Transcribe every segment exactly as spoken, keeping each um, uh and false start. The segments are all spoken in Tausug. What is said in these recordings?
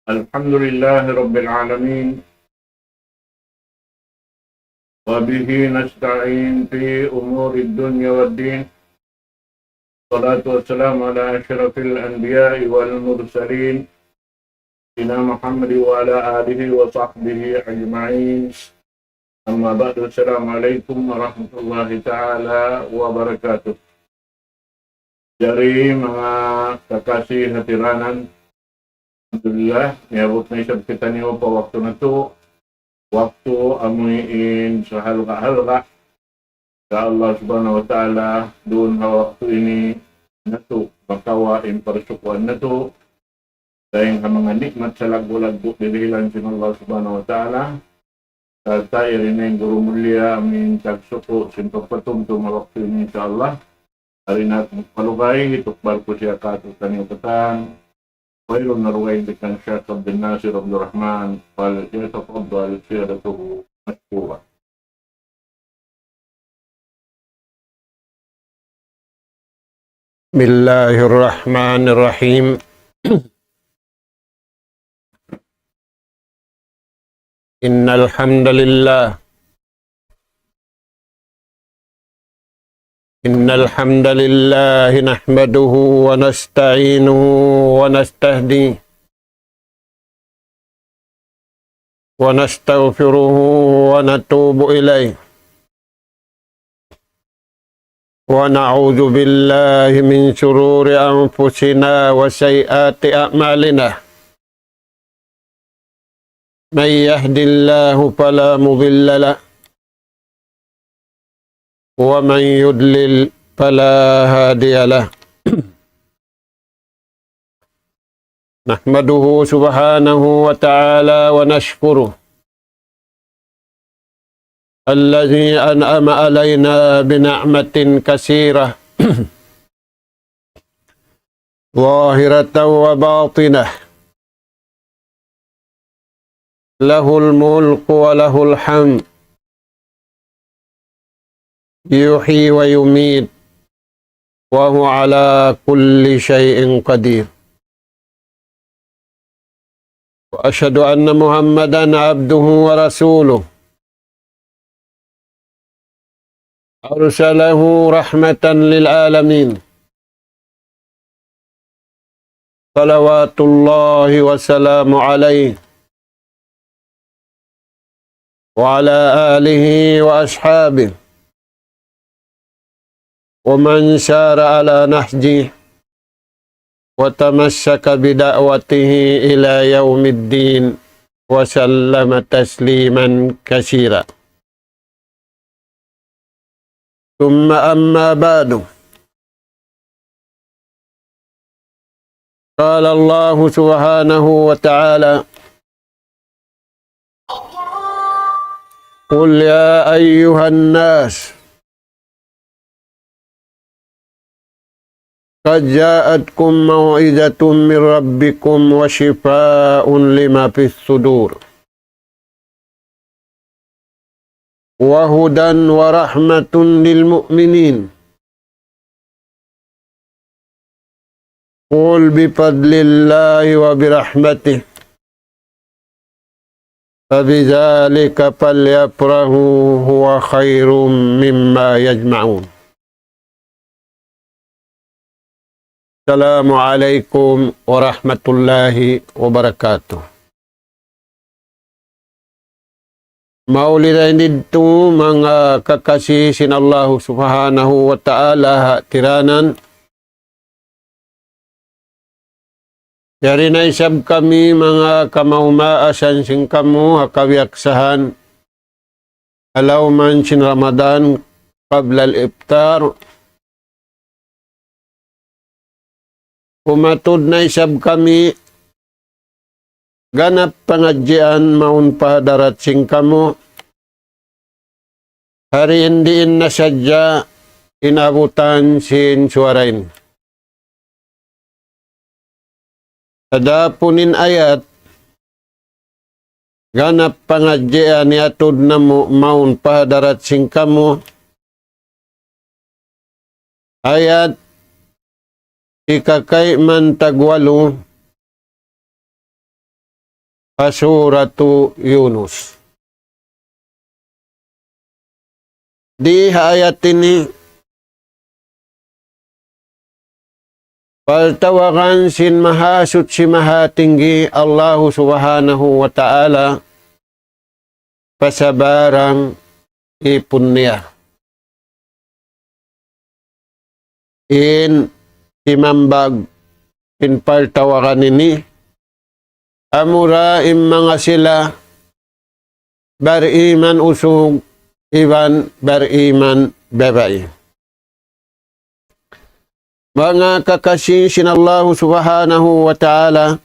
الحمد لله رب العالمين، وبه نستعين في أمور الدنيا والدين. الصلاة والسلام على أشرف الأنبياء والمرسلين، سيدنا محمد وعلى آله وصحبه أجمعين. أما بعد، السلام عليكم ورحمة الله تعالى وبركاته. Jari manga kakasi hatiranan, alhamdulillah, miyabut na isab kitaniyu pa waktu natu', waktu amuin sahalga'-halga'. Insya Allah Subhanahu wa Ta'ala, duun ha waktu ini natu' makawa' in parsukuan natu', dayng ha manga nikmat salaggu'-laggu' dirihilan sin Allah Subhanahu wa Ta'ala. Sarta' yari na in guru mulia amuin tagsuku' sin pagpatumtum ha waktu ini, insya Allah. Yari na aku magpalugay, hitukbal ku siya kātu'niyu katan. Wayruun na dugaing dayn kan Sheikh Abdul Nasir Abdul Rahman, فليتفضل سيادته مشكورا. بسم الله الرحمن الرحيم. إن الحمد لله، إن الحمد لله نحمده ونستعينه ونستهديه ونستغفره ونتوب إليه، ونعوذ بالله من شرور أنفسنا وسيئات أعمالنا. من يهد الله فلا مضل له، ومن يضلل فلا هادي له. نحمده سبحانه وتعالى ونشكره الذي أنعم علينا بنعمة كثيرة ظاهرة وباطنة، له الملك وله الحمد، يحيي ويميت، وهو على كل شيء قدير. وأشهد أن محمدا عبده ورسوله، أرسله رحمة للعالمين، صلوات الله وسلامه عليه وعلى آله وأصحابه ومن سار على نهجه وتمسك بدعوته إلى يوم الدين وسلم تسليما كثيرا. ثم أما بعد، قال الله سبحانه وتعالى: قل يا أيها الناس قد جاءتكم موعظة من ربكم وشفاء لما في الصدور وهدى ورحمة للمؤمنين. قل بفضل الله وبرحمته فبذلك فليفرحوا هو خير مما يجمعون. السلام عليكم ورحمة الله وبركاته. Mauli dayn didtu manga kakasi sin Allahu Subhanahu wa Ta'ala hatiranan. Yari na isab kami manga kamaas-maasan sin kamu ha kabiyaksahan ha lawm sin Ramadan qabla al-iftar. Umatud na isab kami ganap pangadjian mawn pa hadarat sin kamu. Hari in diin na sadja in abutan sin suwara ini. Adapun in ayat ganap pangadjian iyatud namu' mawn pa hadarat sin kamu, ayat hikakayman tagwalu, pa Suratu Yunus. Di ha ayat ini, paltawagan sin Mahasuchi Mahatinggi Allahu Subhanahu wa Ta'ala pa sabarang ipun niya. In simambag sin paltawagan ini, amura in manga sila bariman usug iban bariman babai. Manga kakasi sin Allahu Subhanahu wa Ta'ala,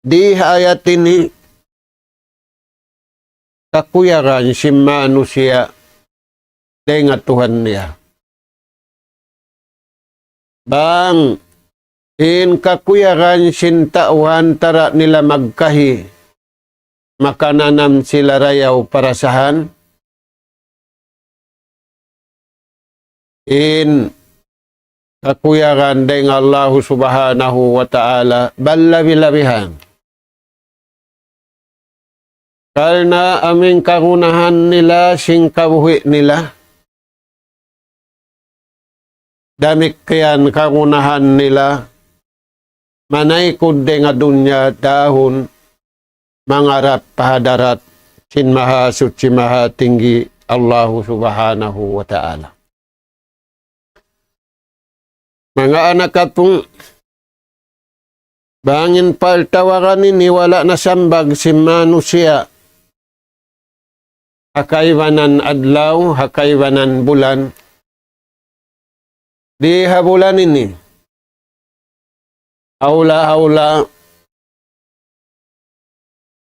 di ha ayat ini kakuyagan sin manusiya' dayn ha Tuhan niya. Bang in kakuyagan sin tau ha antara' nila magkahi, makananam sila dayaw parasahan, in kakuyagan dayn ha Allahu Subhanahu wa Ta'ala, balabi-labihan. Karna' amu in kagunahan nila sin kabuhi' nila, damikkiyan kagunahan nila manaykud dayn ha dunya dahun mangarap pa hadarat sin Mahasuchi Mahatinggi Allahu Subhanahu wa Ta'ala. Manga anak apu', bang in paltawagan ini wala' nasambag sin manusiya' ha kaibanan adlaw, ha kaibanan bulan, di ha bulan ini, awla-awla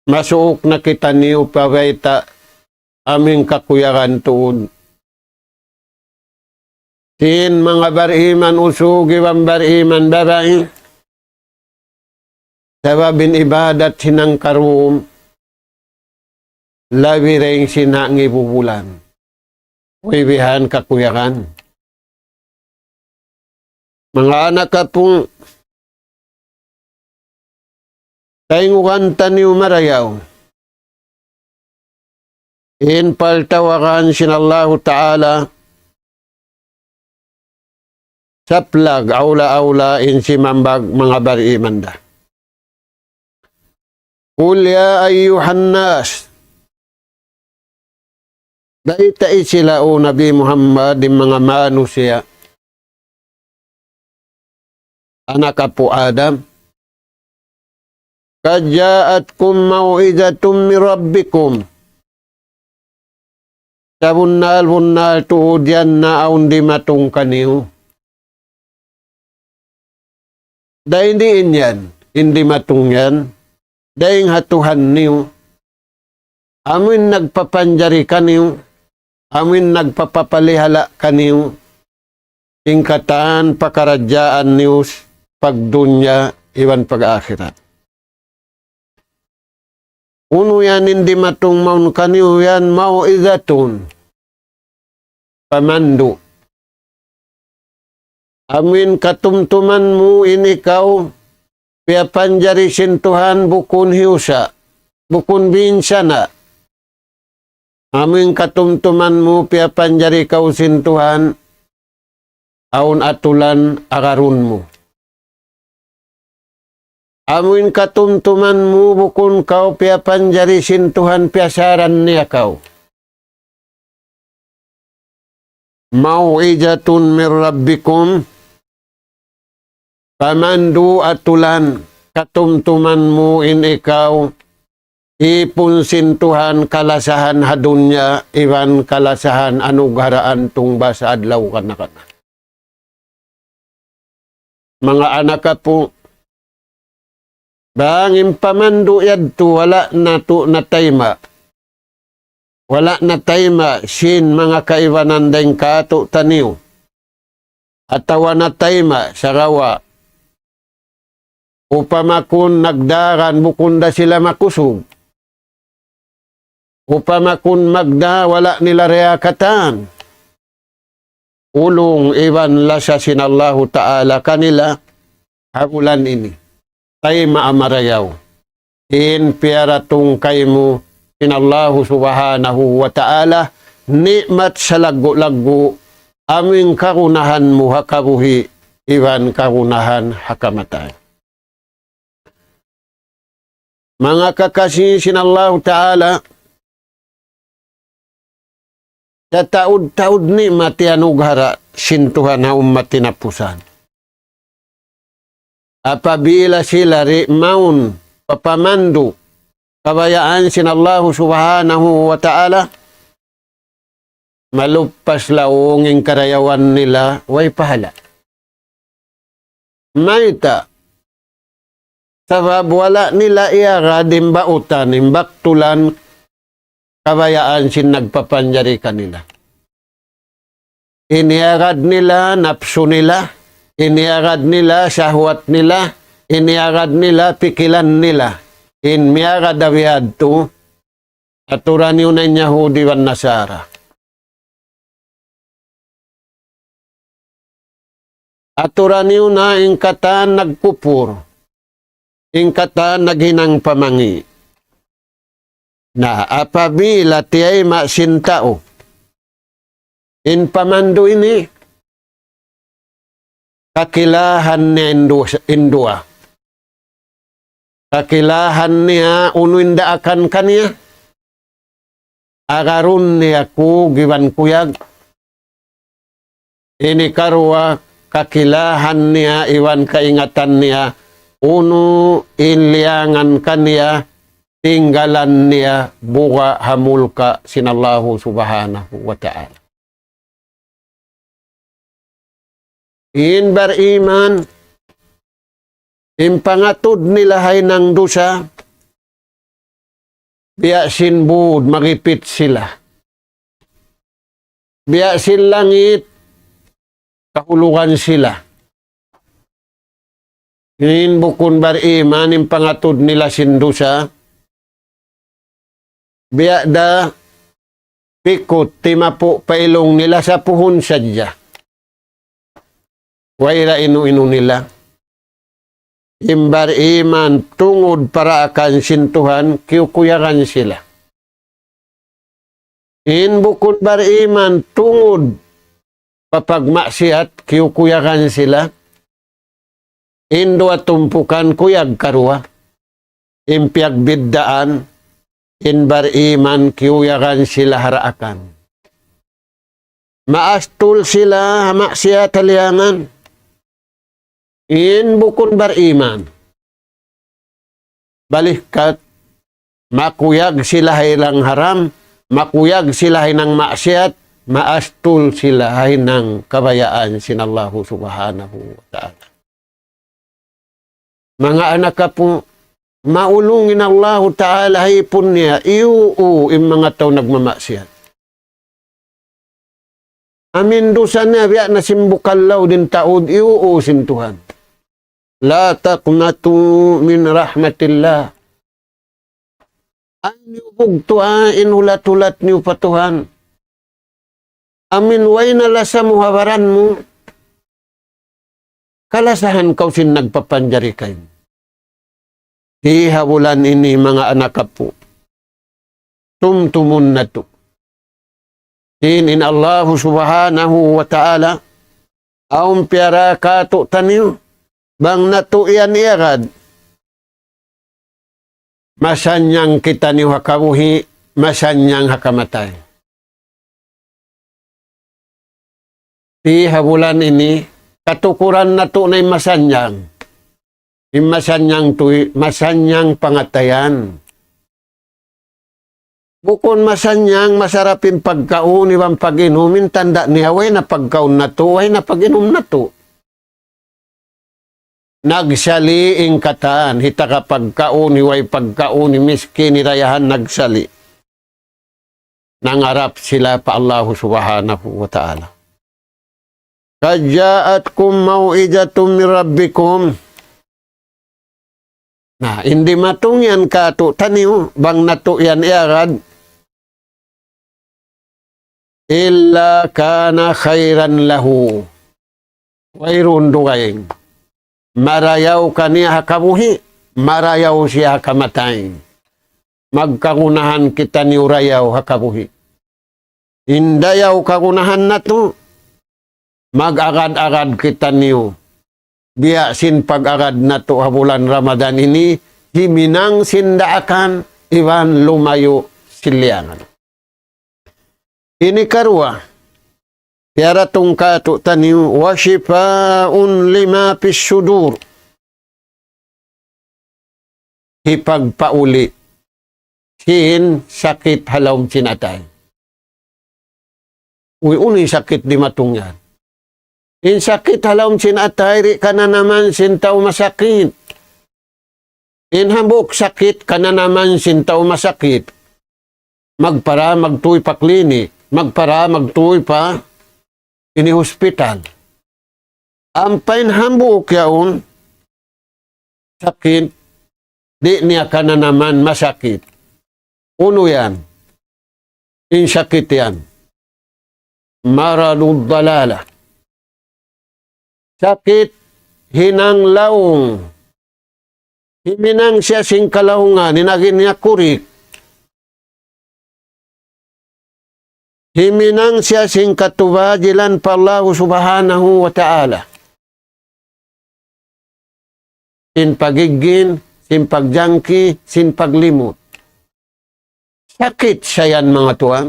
masuuk na kitaniyu pa bayta' amu in kakuyagan tuud sin manga bariman usug iban bariman babai, sabab in ibadat sin hangkarum labi dayn sin ha ngibu bulan. Way bihan kakuyagan. Manga anak apu', tayngugan taniyu marayaw in paltawagan sin Allahu Ta'ala, saplag awla-awla in simambag manga bariman da. قل يا أيها الناس. Baytai sila, O Nabi Muhammad, in manga manusiya', anak apu' Adam. قد جاءتكم موعظة من ربكم. Sabunnal-bunnal tuud yan na awn dimatung kaniyu. Dayn diin yan, in dimatung yan, dayn ha Tuhan niyu. Amu in nagpapanjari kaniyu, amu in nagpapapalihala' kaniyu, in katan pakaradjaan niyu pagdunya iban pag-akhirat. Unu yan in dimatung mawn kaniyu yan, موعظة, pamandu'. Amu in katumtuman mu in ikaw piyapanjari sin Tuhan bukun hiyusa', bukun binsana'. Amu in katumtuman mu piyapanjari kaw sin Tuhan, awn atulan agarun mu. Amu in katumtuman mu bukun kaw piyapanjari sin Tuhan, piyasaran niya kaw. موعظة من ربكم, pamandu' atulan, katumtuman mu in ikaw, ipun sin Tuhan kalasahan ha dunya, iban kalasahan anugharaan tungbas adlaw kana-kana. Manga anak apu', bang in pamandu' yadtu wala' natu' natayma', wala' natayma' sin manga kaibanan dayn kātu'niyu, atawa natayma' sagawa' upama kun nagdaran bukun da sila makusug. Upama kun magdā wala' nila diyā katan ulung iban lasa sin Allahu Ta'ala kanila ha bulan ini. tayma'a marayaw. In piyaratung kaymu sin Allahu Subhanahu wa Ta'ala, ni'mat salaggu'-laggu', amu in kagunahan mu ha kabuhi', iban kagunahan ha kamatay. Manga kakasi sin Allahu Ta'ala, sataud-taud ni'mat iyanugara' sin Tuhan ha ummat hinapusan. Apabila sila di' mawn papamandu' kabayaan sin Allahu Subhanahu wa Ta'ala, maluppas laung in karayawan nila way pahala'. Mayta'? Sabab wala' nila iyagad in bautan, in baktulan kabayaan sin nagpapanjari kanila. In iyagad nila napsu nila, in iyagad nila sahwat nila, in iyagad nila pikilan nila. In miyagad da bihadtu, aturan niyu na in Yahudi iban Nasara. Aturan niyu na in katan nagkupur, in katan naghinang pamangi'. Na apabila tiyayma' sin tau in pamandu' ini, kakilahan niya in duwa, in duwa. Kakilahan niya unu in daakan kaniya. Agarun niya kug iban kuyag. Ini karuwa kakilahan niya iban kaingatan niya unu in liyangan kaniya, tinggalan niya buga' ha mulka' sin Allahu Subhanahu wa Ta'ala. In bariman, in pangatud nila ha hinang dusa, biya' sin būd magipit sila. Biya' sin langit, kahulugan sila. In bukun bariman, in pangatud nila sin dusa, biya' da pikut timapu' pa ilung nila sa puhun sadja. Way da inu-inu nila. In bariman tungud pa daakan sin Tuhan, kiyukuyagan sila. In bukun bariman tungud pa pagmaksiyat, kiyukuyagan sila. In duwa tumpukan kuyag karuwa. In piyagbiddaan, in bariman kiyuyagan sila ha daakan. Maastul sila ha maksiyat ha liyangan. In bukun bariman, balikat, makuyag sila ha hinang haram, makuyag sila ha hinang maksiyat, maastul sila ha hinang kabayaan sin Allahu Subhanahu wa Ta'ala. Manga anak apu', maulung in Allahu Ta'ala ha ipun niya, iyuu in manga tau nagmamaksiyat. Amu in dusa niya, biya' na sin bukal laud in taud, iyuu sin Tuhan. لا تقنطوا من رحمة الله. Ayaw niyu bugtuan in hulat-hulat niyu pa Tuhan. Amu in way na lasa mu ha baran mu, kalasahan kaw sin nagpapanjari kaymu. Di ha bulan ini manga anak apu', tumtumun natu'. Sin in Allahu Subhanahu wa Ta'ala, awn piyara katu'taniyu, bang natu' yan iyagad. Masannyang kitaniyu ha kabuhi', masannyang ha kamatay. Di ha bulan ini, katukuran natu' na in masannyang. In masannyang tuy, masannyang pangatayan. Bukun masannyang, masarap in pagkaun, iban pag-inum, in tanda' niya, way na pagkaun natu', way na pag-inum natu'. Nagsali' in katan, hita ka pagkaun, hi way pagkaun, hi miskin, hi dayahan, nagsali'. Nangarap sila pa Allahu Subhanahu wa Ta'ala. قد جاءتكم موعظة من ربكم. Na, in dimatung yan katu'taniyu, bang natu' yan iyagad. إلا كان خيرا له. Wayruun dugaing. Marayaw kaniya ha kabuhi'. marayaw siya ha kamatay. Magkagunahan kitaniyu rayaw ha kabuhi'. In dayaw kagunahan natu', mag-agad-agad kitaniyu. Biya' sin pag-agad natu' ha bulan Ramadan ini, himinang sin daakan, iban lumayu' sin liyangan. Ini karuwa, piyaratung kātu'niyu, وشفاء لما في الصدور. Hipagpauli' sin sakit ha lawm sin atay. Uy, unu in sakit dimatung yan? In sakit ha lawm sin atay, di' kananaman sin tau masakit. In hambuuk sakit, kananaman sin tau masakit. Magpara, magtuy pa klinik. Magpara, magtuy pa ini hospital. Ampa in hambuuk yaun, sakit, di' niya kananaman masakit. Unu yan? In sakit yan. مرض الضلالة. Sakit hinang lawng. Himinang siya sin kalawungan, in agi niya kurik. Himinang siya sin katubajilan pa Allah Subhanahu wa Ta'ala. Sin pagigil, sin pagjangki, sin paglimut. Sakit sa yan, manga tuwan.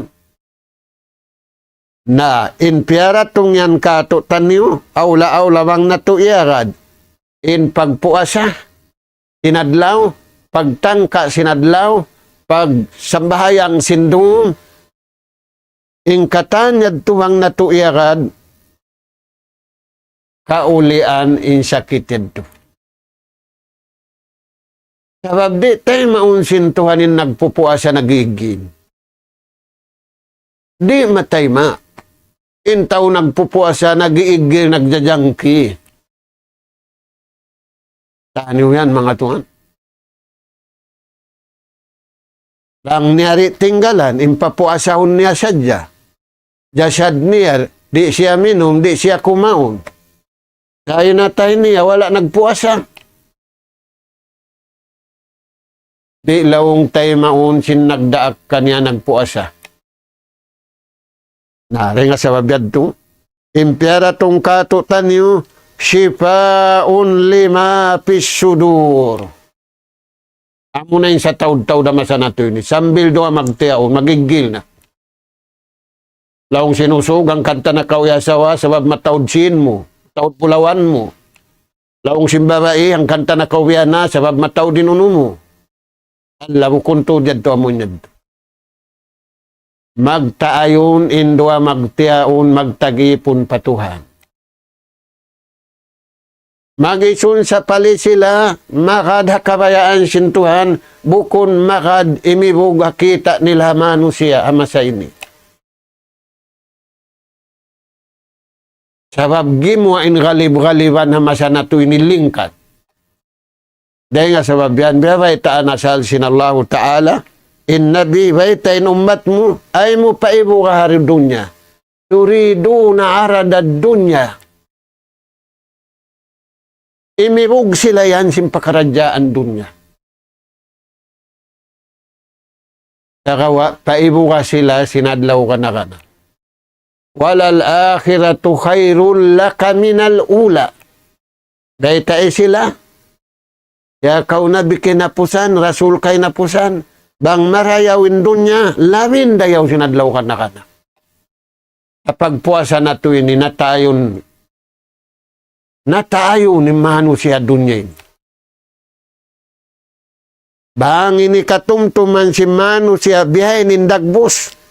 Na, in piyaratung yan kātu'niyu, awla-awla bang natu' iyagad. In pagpuasa sin adlaw, pagtangka sin adlaw, pagsambahayang sin dum, in katan yadtu bang natu' iyagad, kaulian in sakit yadtu. Sabab di' taymaun sin Tuhan in nagpupuasa nag-iigil. Di' matayma'. In tau nagpupuasa nag-iigil, nagjajangki. Taniyu yan, manga tuwan. Bang niya di' tinggalan, in papuasahun niya sadja. Jasad niya, di' siya minum, di' siya kumaun. Sa' in atay niya, wala' nagpuasa. Di' lawng taymaun sin nagdaak kaniya nagpuasa. Na, dayn ha sabab yadtu, in piyaratung kātu'niyu, شفاء لما في الصدور. Amuna in sataud-taud ha masa natu' ini. Sambil duwa magtiyaun, magigil na. Laung sin usug, hangkan ta na kaw iyasawa, sabab mataud sīn mu, mataud bulawan mu. Laung sin babai, hangkan ta na kaw biyana, sabab mataud in unu mu. Allah, bukun tuud yadtu amun yadtu. Magtaayun in duwa magtiyaun, magtag-ipun pa Tuhan. Mag-isun sapali sila, magad ha kabayaan sin Tuhan, bukun magad imibug ha kita' nila manusiya' ha masa ini. Sabab gimuwa' in galib-galiban ha masa natu' ini lingkat. Dayn ha sabab yan, biya' baytaan asal sin Allahu Ta'ala, in Nabi, bayta' in ummat mu, ayaw mu paibuga ha dunya. تريدون عرض الدنيا. Imibug sila yan sin pakaradjaan dunya. Sagawa', paibuga sila sin adlaw kana-kana. وللآخرة خير لك من الأولى. Baytai sila, ya kaw Nabi kahinapusan, Rasul kahinapusan, bang marayaw in dunya, labi in dayaw sin adlaw kana-kana. Ha pagpuasa natu' ini, natayun, natayun in manusiya' dunya ini. Bang ini katumtuman sin manusiya' bihaini in dagbus.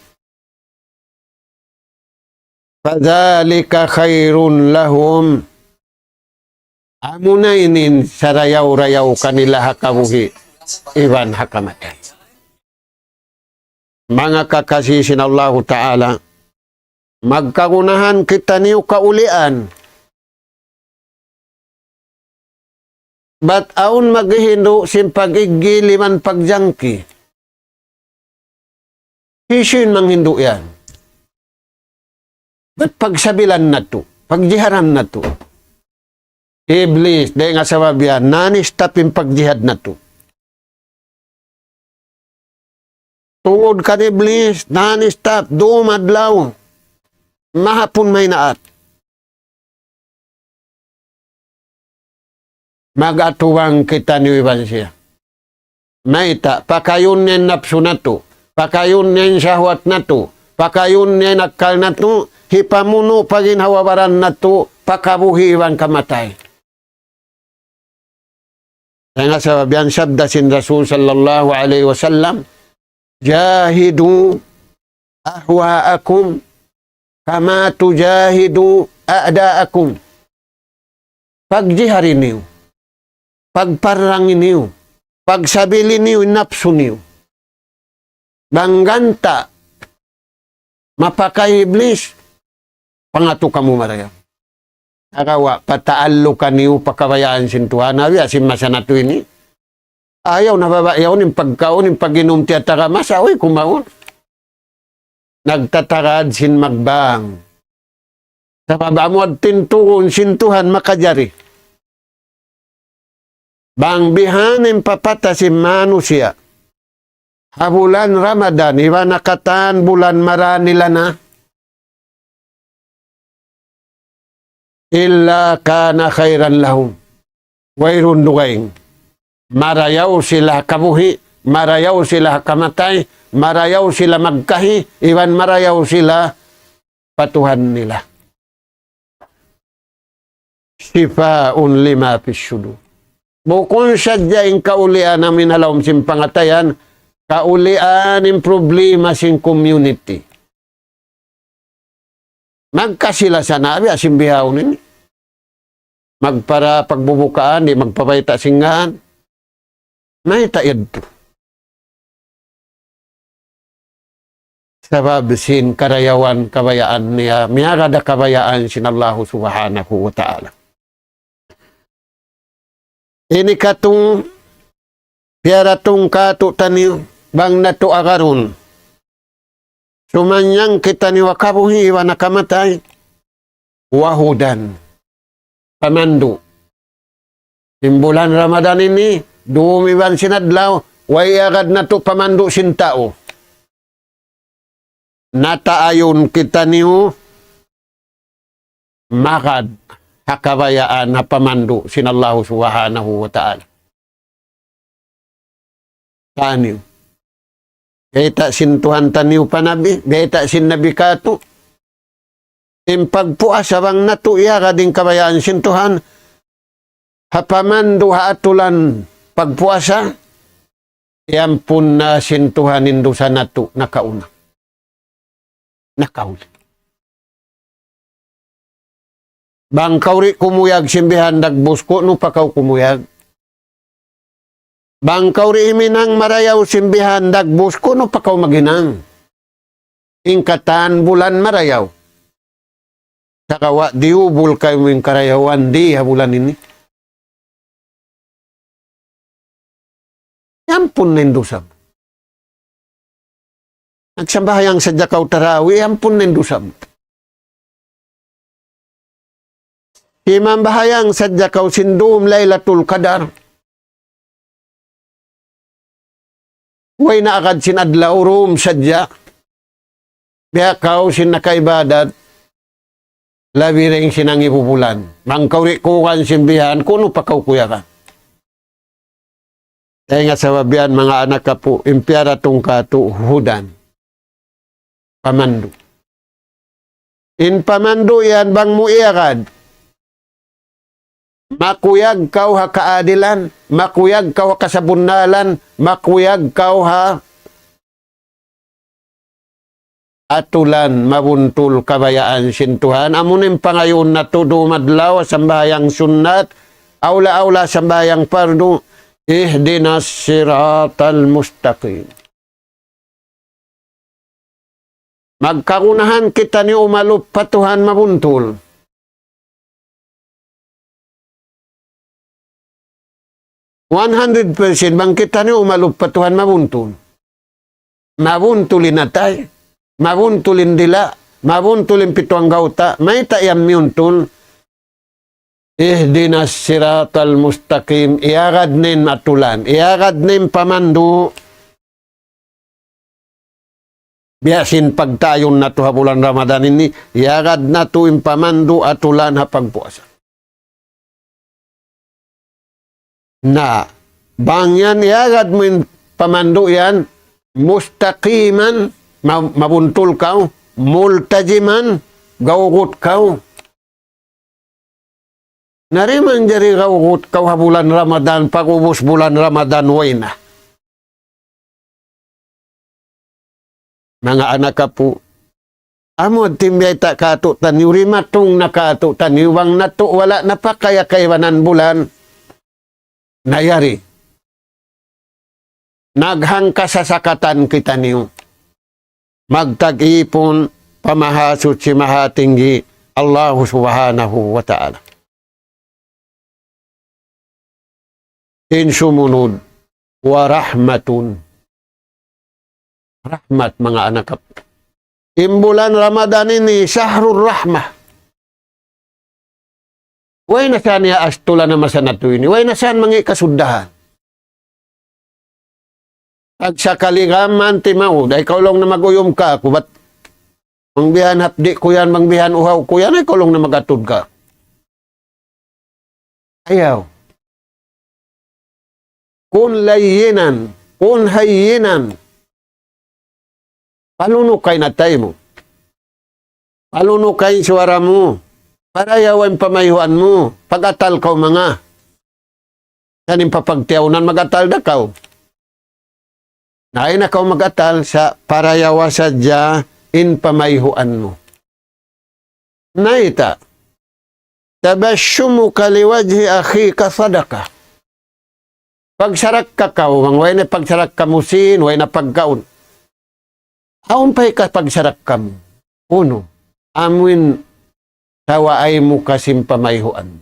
فذلك خير لهم. Amuna ini in sarayaw-rayaw kanila ha kabuhi' iban ha kamatay. Manga kakasi sin Allahu Ta'ala, magkagunahan kitaniyu kaulian. Bat awn maghihindu' sin pag-iggil iban pagjangki. Hisiyu in manghindu' yan? Bat pagsabilan natu', pagjiharan natu'. Iblis, dayn ha sabab yan, non-stop in pagjihad natu'. Tungud kan Iblis, non-stop, dum adlaw, mahapun maynaat. Mag-atubang kitaniyu iban siya. Mayta', pakayun niya in napsu natu', pakayun niya in sahwat natu', pakayun niya in akkal natu', hipamunu' pa ginhawa-baran natu', pa kabuhi' iban kamatay. Dayn ha sabab yan sabda sin Rasul sallallahu alayhi wasallam, "جاهدوا أهواءكم كما تجاهدون أعداءكم." Pagjihadi niyu, pagparrangi niyu, pagsabili niyu in napsu niyu. Bang ganta' mapakay Iblis, pangatu kamu marayaw. Sagawa', pataallukan niyu pa kabayaan sin Tuhan, awi asin masa natu' ini. Ayaw na baba' yaun in pagkaun, in pag-inum tiyatara masa, uy, kumaun. Nagtatarad sin magbang. Sabab amu adtin tuun sin Tuhan makajari. Bang bihaini in papata sin manusiya' ha bulan Ramadan, iban ha katan bulan marayaw nila na, إلا كان خيرا لهم. Wayruun dugaing. Marayaw sila kabuhi', marayaw sila kamatay, marayaw sila magkahi, iban marayaw sila pa Tuhan nila. شفاء لما في الصدور. Bukun sadja in kaulian amu in ha lawm sin pangatayan, kaulian in problema sin community. Magkasila sana abi asin bihaun ini. Magpara pagbubukaan, di' magpabayta' sin ngān. Mayta' yadtu? Sabab sin karayawan kabayaan niya, miyagad ha kabayaan sin Allahu Subhanahu wa Ta'ala. Ini katu', piyaratung kātu'niyu, bang natu' agarun. Sumannang kitaniyu ha kabuhi' iban ha kamatay. وهدى. Pamandu'. In bulan Ramadan ini, dum iban sin adlaw, way agad natu' pamandu' sin tau. Nataayun kitaniyu magad ha kabayaan ha pamandu' sin Allahu Subhanahu wa Ta'ala. Taniyu. Bayta' sin Tuhan taniyu pa Nabi, bayta' sin Nabi kātu'. In pagpuasa bang natu' iyagad in kabayaan sin Tuhan, ha pamandu' ha atulan pagpuasa, iyampun na sin Tuhan in dusa natu' nakauna. Nakahuli. Bang kaw di' kumuyag sin bihan dagbus, ku'nu pa kaw kumuyag? Bang kaw di' himinang marayaw sin bihan dagbus, ku'nu pa kaw maghinang? In katan bulan marayaw. Sagawa' diyubul kaymu in karayawan di ha bulan ini. Iyampun na in dusa mu. Nagsambahayang sadja kaw tarawih, iyampun na in dusa mu. Simambahayang sadja kaw sin dum Laylatul Qadar. Way na agad sin adlaw, dum sadja. Biya' kaw sin nakaibadat, labi dayn sin hangibu bulan. Bang kaw di' kuyagan sin bihan, ku'nu pa kaw kuyagan? Dayn ha sabab yan, manga anak apu', in piyaratung kātu' hudan. Pamandu'. In pamandu' yan bang mu iyagad. Makuyag kaw ha kaadilan, makuyag kaw ha kasabunnalan, makuyag kaw ha atulan mabuntul kabayaan sin Tuhan. Amu in pangayuun natu' dum adlaw, sambahayang sunnat, awla-awla sambahayang pardu, اهدنا الصراط المستقيم. Magkagunahan kitaniyu umalup pa Tuhan mabuntul. One hundred percent bang kitaniyu umalup pa Tuhan mabuntul. Mabuntul in atay, mabuntul in dila', mabuntul in pitu anggawta', mayta' yan miyuntul? اهدنا الصراط المستقيم. Iyagad na in atulan. Iyagad na in pamandu'. Biya' sin pagtayun natu' ha bulan Ramadan ini, iyagad natu' in pamandu' atulan ha pagpuasa. Na, bang yan iyagad mu in pamandu' yan, mustaqiman, ma-, mabuntul kaw, multaziman, gawgut kaw. Na di' manjari gawgut kaw ha bulan Ramadan, pag'ubus bulan Ramadan, way na. Manga anak apu', amu in biyayta' kātu'niyu, dimatung na kātu'niyu, bang natu' wala' na pa kaibanan bulan, na yari. Naghangka sasakatan kitaniyu. Magtag-ipun pa Mahasuchi Mahatinggi, Allahu Subhanahu wa Ta'ala. In sumunud, wa rahmatun. Rahmat, manga anak apu'. In bulan Ramadan ini, shahrur rahmah. Way na sa niya astulan na masa natu' ini. Way na sa mangi' kasuddahan. Ag sakali ka man timaud, ay kaw laung na mag-uyum kāku', bat bang bihan hapdi' ku yan, bang bihan uhaw ku yan, ay kaw laung na mag-atud ka. Ayaw. Kun layyinan, kun hayyinan. Palunukay in atay mu. Palunukay in suwara mu. Parayawa in pamayhuan mu. Pag-atal kaw manga. Yan in papagtiyawnan, mag-atal da kaw. Na, ayaw na kaw mag-atal, sa' parayawa sadja in pamayhuan mu. Mayta'? تبسمك لوجه أخيك صدقة. Pagsarakka kaw, bang way na pagsarakka mu sin, way na pagkaun. Awn pa hikapagsarakka mu. Unu, amuin tawaay mu ka sin pamayhuan.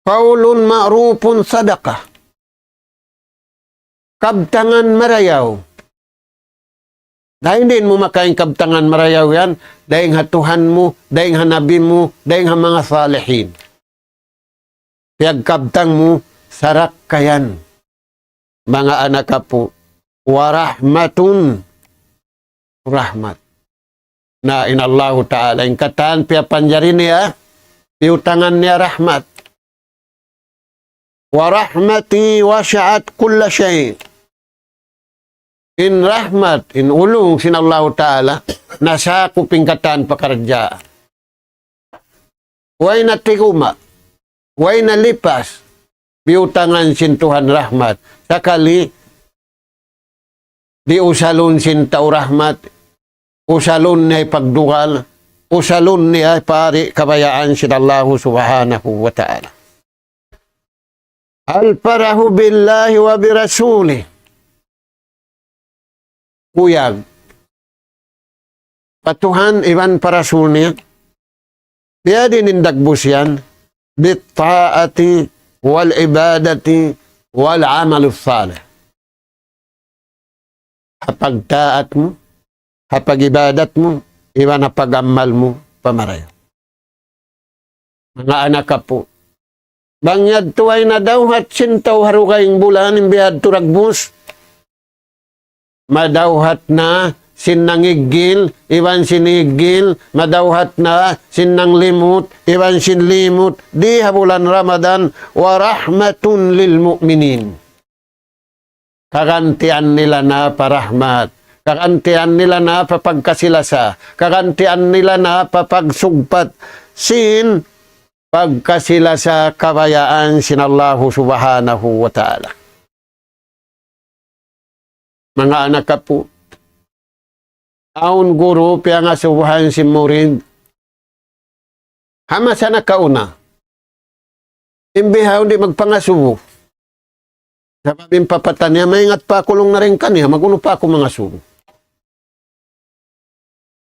قول معروف صدقة. Kabtangan marayaw. Dayn di' mu makain kabtangan marayaw yan, dayn ha Tuhan mu, dayn ha Nabi mu, dayn ha manga salihin. Piyagkabtang mu, sarakka yan. Manga anak apu', wa rahmatun, rahmat. Na in Allahu Ta'ala, in katan piyapanjari niya, piyutangan niya rahmat. ورحمتي وسعت كل شيء. In rahmat, in ulung sin Allahu Ta'ala, nasakup in katan pakaradjaan. Way na tiguma', way na lipas, biyutangan sin Tuhan rahmat. Sakali, di' usalun sin tau rahmat, usalun niya pagdugal, usalun niya pari kabayaan sin Allahu Subhanahu wa Ta'ala. الفرح بالله وبرسوله. Kuyag. Pa Tuhan iban pa Rasul niya. Biya' diin in dagbus yan. بالطاعة والعبادة والعمل الصالح. Ha pagtaat mu, ha pag-ibadat mu, iban ha pag-amal mu, pamarayaw. Manga anak apu'. Bang yadtu way na dawhat sin tau ha dugaing bulan in biyadtu dagbus. Madawhat na sin nangiggil, iban sin iggil, madawhat na sin nanglimut, iban sin limut, di ha bulan Ramadan, ورحمة للمؤمنين. Kagantian nila na pa rahmat. Kagantian nila na pa pagkasi-lasa. Kagantian nila na pa pagsugpat sin pagkasi-lasa kabayaan sin Allahu Subhanahu wa Ta'ala. Manga anak apu'. Awn guru piyangasubuhan sin murid. Ha masa nakauna. In bihaun di' magpangasubu. Sabab in papa taniya, maingat pa aku laung niya dayn kaniya, mag-unu pa aku mangasubu.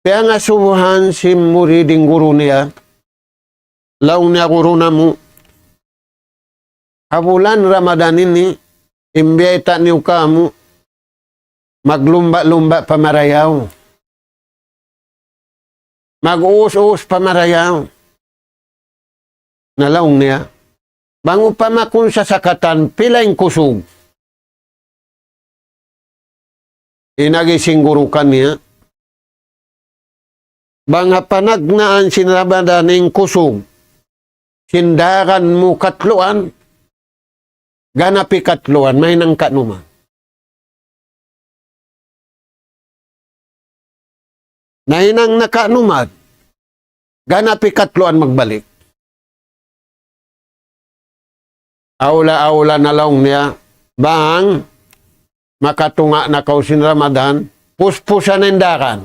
Piyangasubuhan sin murid in guru niya, laung niya guru namu', ha bulan Ramadan ini, in biyayta' niyu kāmu', maglumba'-lumba' pamarayaw. Mag-uus-uus pamarayaw. Na laung niya, bang upama kung sasakatan, pila in kusug? In agi sin guru kaniya, bang ha panagnaan sin Ramadan in kusug sin daran mu katluan, ganapi katluan, mahinang kanuman. Nahinang na kanuman, ganapi katluan magbalik. Awla-awla na laung niya, bang makatunga' na kaw sin Ramadan, puspusa na in daran.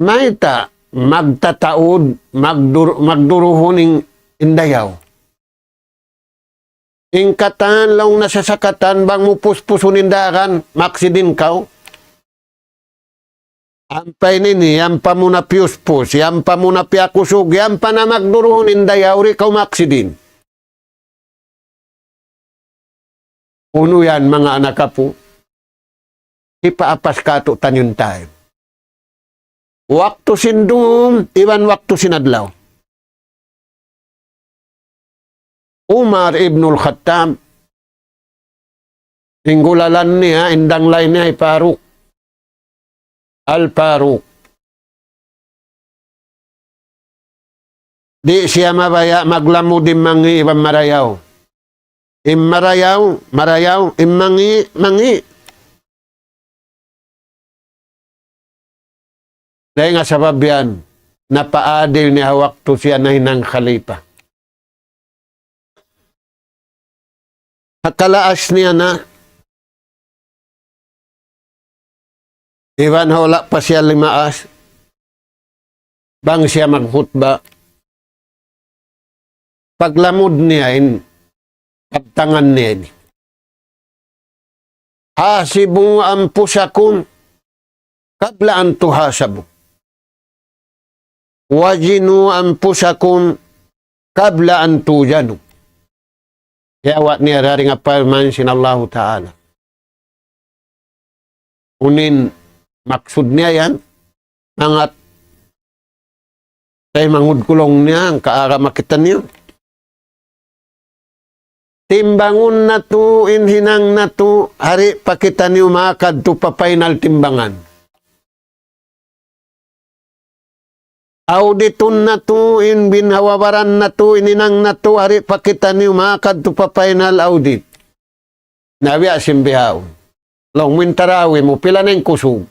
Mayta', magtataud, magdur-, magduruhun in, in dayaw. In katan laung na sasakatan, bang mu puspusun in daran, maaksidin kaw. Ampa ini, ampa mu na piyuspus, ampa mu na piyakusug, ampa na magduruhun in dayaw, di' kaw maaksidin. Unu yan, manga anak apu'? Hipaapas katu' taniyu in time. Waktu sin dum, iban waktu sin adlaw. Umar ibnul Khattab, in gulalan niya, in danglay niya hi Faruq. Al-Faruq. Di' siya mabaya' maglamud in mangi' iban marayaw. In marayaw, marayaw, in mangi', mangi'. Dayn ha sabab yan, napaadil niya ha waktu siya nahinang khalifa. Ha kalaas niya na, iban ha wala' pa siya limaas, bang siya magkhutba, paglamud niya in kabtangan niya ini. حاسبوا أنفسكم قبل أن تحاسبوا وزنوا أنفسكم قبل أن توزنوا. Iyawat niya dayn ha parman sin Allahu Ta'ala. Unu in maksud niya yan, mangat taymanghud ku laung niya, hangka ara makita niyu. Timbangun natu' in hinang natu', di' pa kitaniyu makadtu pa final timbangan. Auditun natu' in ginhawa-baran natu', in hinang natu', di' pa kitaniyu makadtu pa final audit. Na biya' sin bihaun. Laung mu in tarawi mu, pila na in kusug?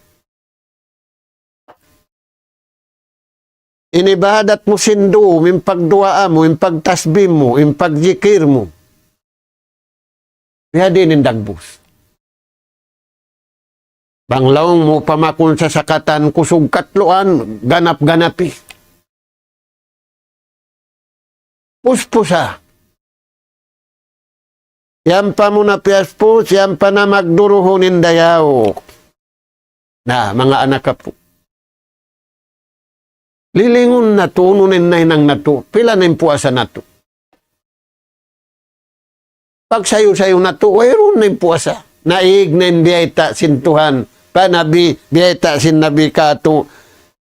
In ibadat mu sin dum, in pagduwaa mu, in pagtasbih mu, in pagjikir mu. Biya' diin in dagbus. Bang laung mu pamakun sasakatan kusug katluan, ganap-ganapi. Puspusa. Yan pa mu na piyaspus, yan pa na magduruhun in dayaw. Na, manga anak apu'. Lilingun natu', unu na in nahinang natu', pila na in puasa natu'. Pagsayu-sayu natu', wayruun na in puasa. Naig na in biyayta' sin Tuhan, pa Nabi, biyayta' sin Nabi katu',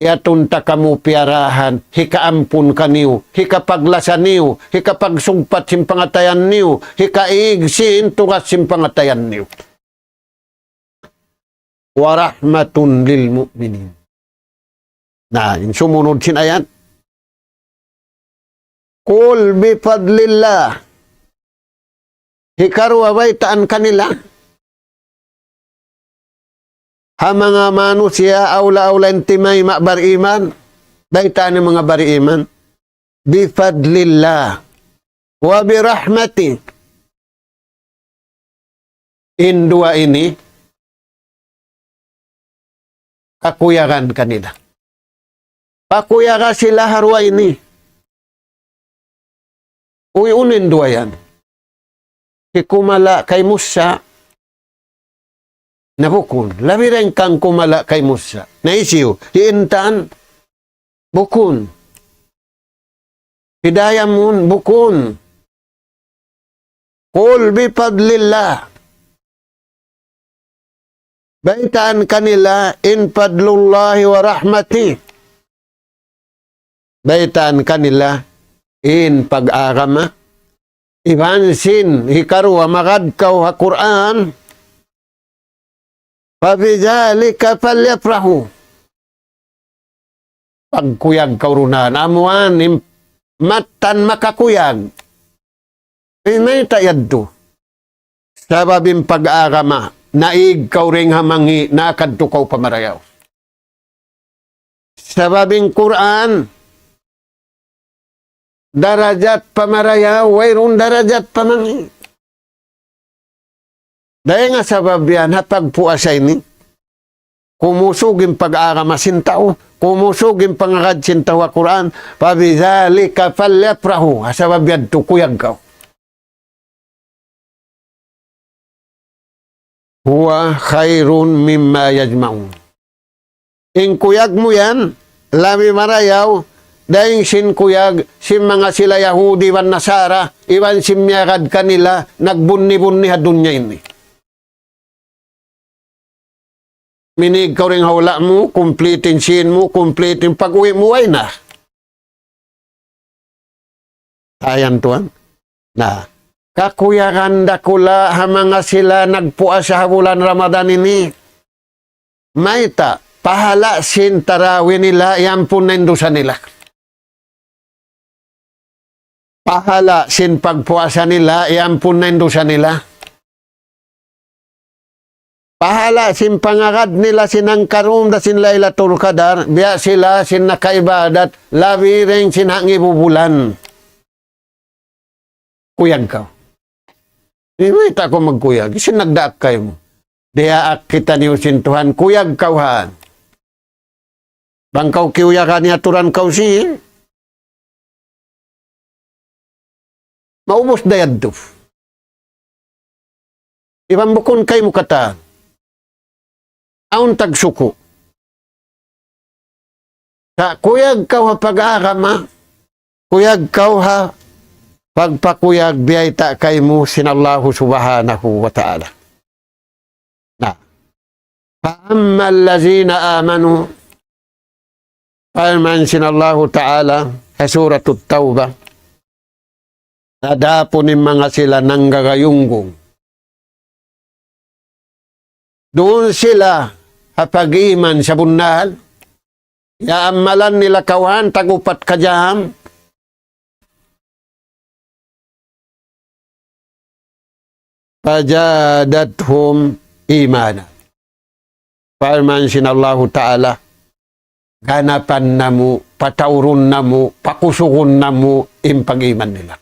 yadtu ta kamu piyarahan, hikaampun kaniyu, hikapaglasa niyu, hikapagsugpat sin pangatayan niyu, hikaig sin tugas sin pangatayan niyu. ورحمة للمؤمنين. Na, in sumunud sin ayat. قل بفضل الله. Hikaruwa baytaan kanila. Ha manga manusiya' awla-awla in timayma' bariman. Baytaan in manga bariman. بفضل الله وبرحمته. In duwa ini, kakuyagan kanila. Pakuyaga sila ha duwa ini. Uy, unu in duwa yan? Hikumala kay Musa, na bukun. Labi dayn kan kumala kay Musa. Na hisiyu, hi Intan, bukun. Hi Diamond, bukun. قل بفضل الله. Baytaan kanila in فضل الله ورحمته. baytaan kanila in pag-agama. Iban sin hikaruwa, magad kaw ha Qur'an, فبذلك فليفرحوا. Pagkuyag kaw duun, amuan in mattan makakuyag. Mayta' yadtu? Sabab in pag-agama, naig kaw dayn ha mangi', nakadtu kaw pa marayaw. Sabab in Qur'an, darajat pa marayaw, wayruun darajat pa mangi'. Dayn ha sabab yan, ha pagpuasa ini, kumusug in pag-agama sin tau, kumusug in pangagad sin tau ha Qur'an, فبذلك فليفرحوا. Ha sabab yadtu kuyag kaw. هو خير مما يجمعون. In kuyag mu yan, labi marayaw, dayn sin kuyag sin manga sila Yahudi iban Nasara, iban sin miyagad kanila, nagbunni-bunni ha dunya ini. Minig kaw dayn ha hula' mu, complete in sīn mu, complete in pag-uwi' mu, way na. Ayan tuwan. Na, kakuyagan dakula' ha manga sila nagpuasa ha bulan Ramadan ini. Mayta', pahala' sin tarawi nila, iyampun na in dusa nila. Pahala' sin pagpuasa nila, iyampun na in dusa nila. Pahala' sin pangagad nila sin hangka dum da sin Laylatul Qadar, biya' sila sin nakaibadat, labi dayn sin hangibu bulan. Kuyag kaw. Di' mayta' kaw magkuyag, sin nagdaak kaymu. Diyaak kitaniyu sin Tuhan, kuyag kaw han. Bang kaw kiyuyagan, iyaturan kaw sīn. Maubus da yadtu. Iban bukun kaymu katan. Awn tagsuku'. Sa' kuyag kaw ha pag-agama, kuyag kaw ha pagpakuyag biyayta' kaymu sin Allahu Subhanahu wa Ta'ala. Na. فأما الذين آمنوا. Parman sin Allahu Ta'ala ha Suratut Tawbah. Adapun in manga sila nanggagayunggung. Duun sila ha pag-iman sabunnal. Iyaammalan nila kawhaan tag-upat ka jam. فزادتهم إيمانا. Parman sin Allahu Ta'ala, ganapan namu', pataurun namu', pakusugun namu' in pag-iman nila.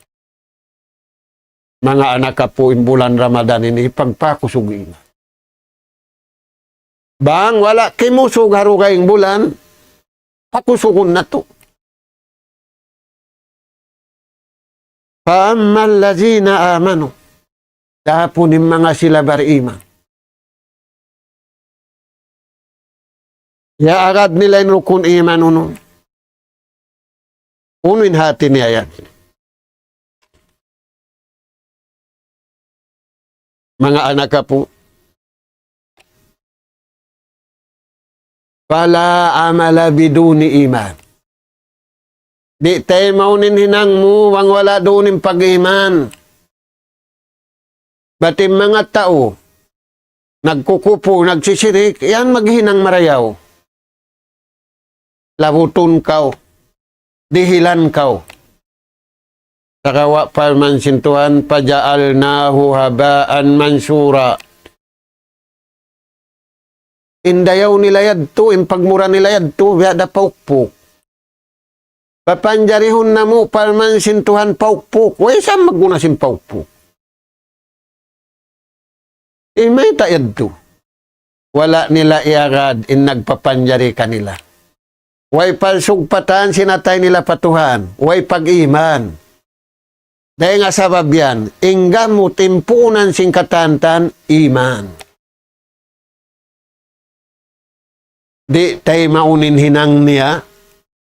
Manga anak apu', in bulan Ramadan ini, pagpakusug iman. Bang wala' kimusug ha dugaing bulan, pakusugun natu'. فأما الذين آمنوا. Adapun in manga sila bariman. Iyaagad nila in rukun iman unu. Unu in hati niya yan? Manga anak apu'. فلا عمل بدون إيمان. Di' taymaun in hinang mu bang wala' duun in pag-iman. Bat in manga tau nagkukupu, nagsisirik, yan maghinang marayaw. Labutun kaw, dihilan kaw. Sagawa' parman sin Tuhan, فجعلناه هباء منثورا. In dayaw nila yadtu, in pagmura nila yadtu, biya' da paukpuk. Papanjarihun namu' parman sin Tuhan paukpuk. Way sa magguna sin paukpuk. Di' mayta' yadtu? Wala' nila iyagad in nagpapanjari kanila. Way palsugpatan sin atay nila pa Tuhan. Way pag-iman. Dayn ha sabab yan, in gamut in puunan sin katantan, iman. Di' taymaun in hinang niya,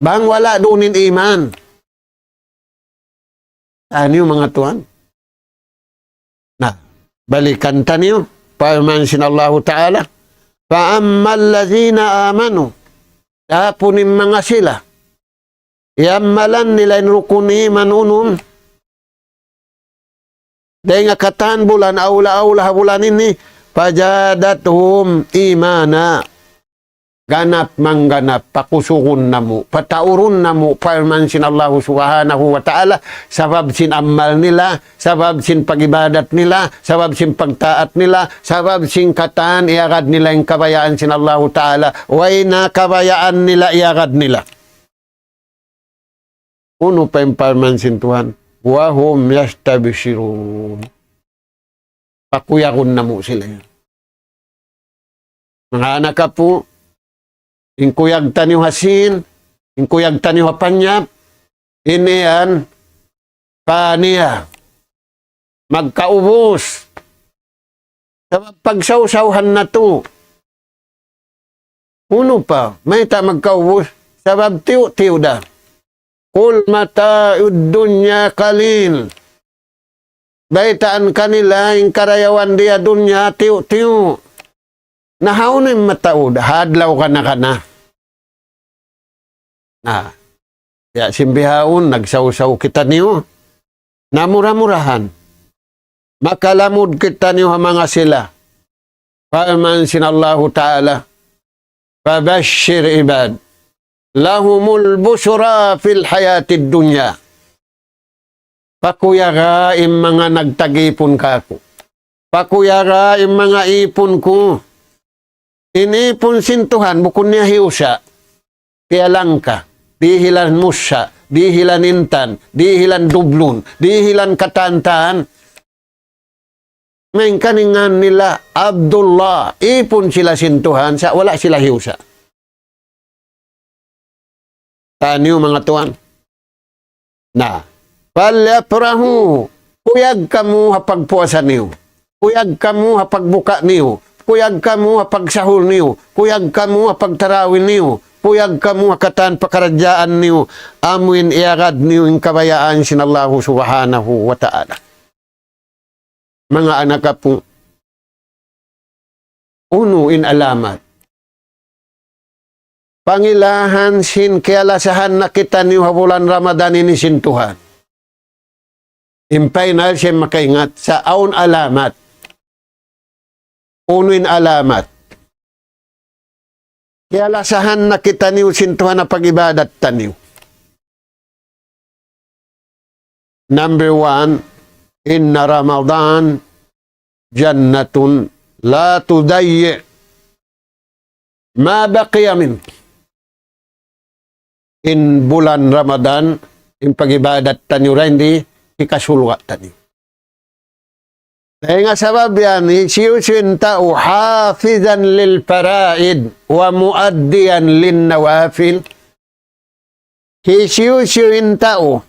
bang wala' duun in iman. Aniyu manga tuwan? Na, balikan taniyu, parman sin Allahu Ta'ala, فأما الذين آمنوا. Adapun in manga sila, Iyamalan nila in rukun iman unum. Dayn ha katan bulan, awla-awla ha bulan ini, فزادتهم إيمانا. Ganap mangganap, pakusugun namu', pataurun namu', parman sin Allahu Subhanahu wa Ta'ala, sabab sin amal nila, sabab sin pag-ibadat nila, sabab sin pagtaat nila, sabab sin katan iyagad nila in kabayaan sin Allahu Ta'ala, way na kabayaan nila iyagad nila. Unu pa in parman sin Tuhan? وهم يستبشرون. Pakuyagun namu' sila yan. Manga anak apu', in kuyag taniyu ha Sin, in kuyag taniyu ha Panyap, ini yan, paniya. Magkaubus. Sabab pagsawsawhan natu'. Unu pa, mayta' magkaubus? Sabab tiyu'-tiyu' da. قل متاع الدنيا قليل. Baytaan kanila in karayawan di ha dunya tiyu'-tiyu'. Na hawnu in mataud, ha adlaw kana-kana. Na, ya, sin bihaun, nagsawsaw kitaniyu. Na mura-murahan, makalamud kitaniyu ha manga sila. Parman sin Allahu Ta'ala, فبشر عبادي لهم البشرى في الحياة الدنيا. Pakuyaga in manga nagtag-ipun kāku'. Pakuyaga in manga ipun ku. In ipun sin Tuhan, bukun niya hiyusa'. Piyalangka, dihilan musa', dihilan intan, dihilan dublun, dihilan katan-katan. Malayngkan in ngan nila Abdullah, ipun sila sin Tuhan, sa' wala' sila hiyusa'. Taniyu manga tuwan. Na, فليفرحوا, kuyag kamu ha pagpuasa niyu. Kuyag kamu ha pagbuka niyu. Kuyag kamu ha pagsahur niyu. Kuyag kamu ha pagtarawih niyu. Kuyag kamu ha katan pakaradjaan niyu. Amu in iyagad niyu in kabayaan sin Allahu Subhanahu wa Ta'ala. Manga anak apu', unu in alamat? Pangilahan sin kiyalasahan na kitaniyu ha bulan Ramadan ini sin Tuhan. In final siya makaingat sa' awn alamat. Unu in alamat? Kiyalasahan na kitaniyu sin Tuhan ha pag-ibadat taniyu. Number one, إن رمضان جنة لا تضيع ما بقي منه. In bulan Ramadan, in pag-ibadat taniyu dayn di, hikasulga' taniyu. Dayn ha sabab yan, hisiyu-siyu in tau حافظا للفرائض ومؤديا للنوافل. Hisiyu-siyu in tau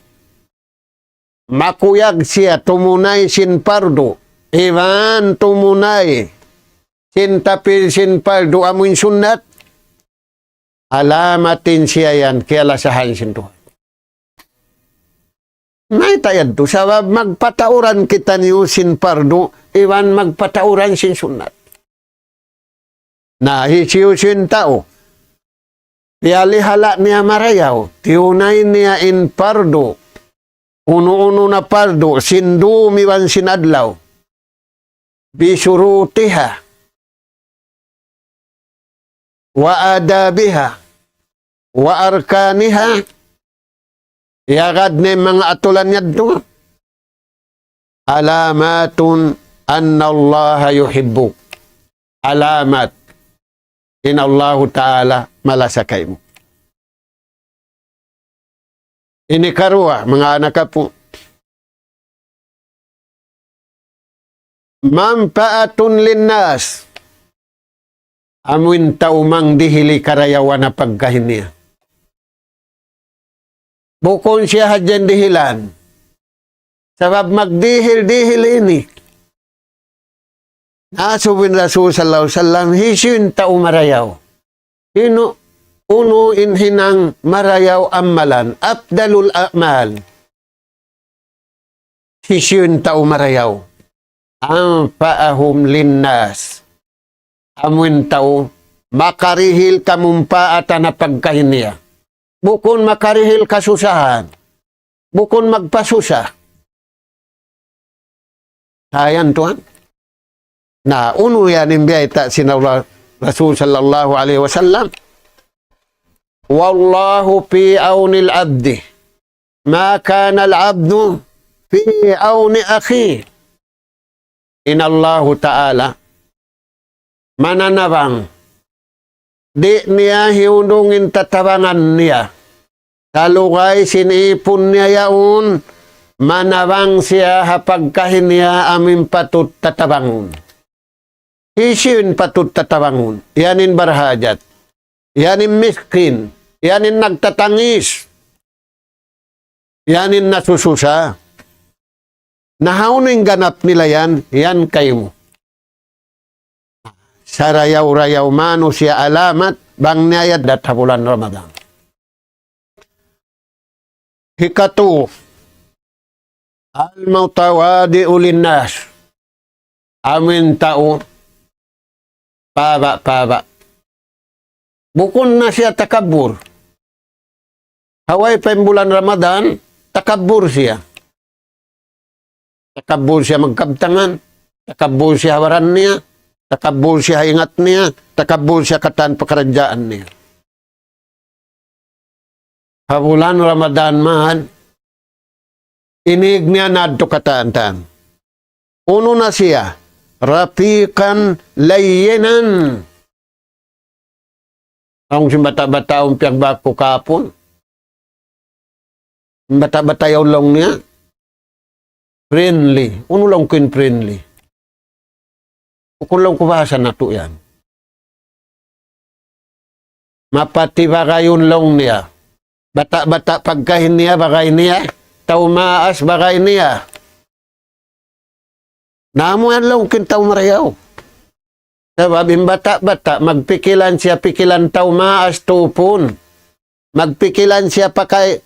makuyag siya tumunay sin pardu, iban tumunay sin tapil sin pardu amu in sunnat, alamatin siya yan kiyalasahan sin Tuhan. Mayta' yadtu? Sabab magpatauran kitaniyu sin pardu, iban magpatauran sin sunnat. Na, hisiyu-siyu in tau piyalihala' niya marayaw, tiyunay niya in pardu, unu-unu na pardu, sin dum iban sin adlaw. بشروطها وآدابها وأركانها. Iyagad niya in manga atulan yadtu. علامات أن الله يحبك. Alamat in Allahu Ta'ala malasa kaymu. Ini karuwa, manga anak apu'. منفعة للناس. Amu in tau mangdihili karayawan ha pagkahi niya. Bukun siya hadja in dihilan. Sabab magdihil-dihil ini. Naasubu in Rasul sallallahu alayhi wasallam, hisiyu in tau marayaw? Hisiyu, unu in hinang marayaw amalan, afdalul a'mal? Hisiyu in tau marayaw? أنفعهم للناس. Amu in tau makarihil kamumpaatan ha pagkahi niya. Bukun makarihil kasusahan. Bukun magpasusa. Ayan tuwan. Na, unu yan in biyayta' sin Allah, Rasul sallallahu alayhi wasallam. والله في عون العبد ما كان العبد في عون أخيه. In Allahu Ta'ala mananabang. Di' niya hiyundung in tatabangan niya. Salugay sin ipun niya yaun, manabang siya ha pagkahi niya amu in patut tatabangun. Hisiyu in patut tatabangun? Yan in barhajat. Yan in miskin. Yan in nagtatangis. Yan in nasususa. Na hawnu in ganap nila yan, yan kaymu. Sarayaw-rayaw manusiya' alamat, bang niya yaddat ha bulan Ramadan. Hikatu, المتواضع للناس. Amu in tau paba'-paba'. Bukun na siya takabbur. Ha way pa in bulan Ramadan, takabbur siya. Takabbur siya magkabtangan, takabbur siya ha baran niya, takabbur siya ha ingat niya, takabbur siya katan pakaradjaan niya. Ha bulan Ramadan man, inig niya nadtu katan-katan. Unu na siya? رفيقا لينا. Awn sin bata'-bata' awn piyagbak ku kahapun. Bata'-bata' yaun laung niya. Friendly. Unu laung ku in friendly? Bukun laung ku bahasa natu' yan. Mapatibagayun laung niya. Bata'-bata' pagkahi niya, bagay niya. Tau maas, bagay niya. Na amu yan laung ku in tau marayaw. Sabab in bata'-bata', magpikilan siya pikilan tau maas tupun. Magpikilan siya pakay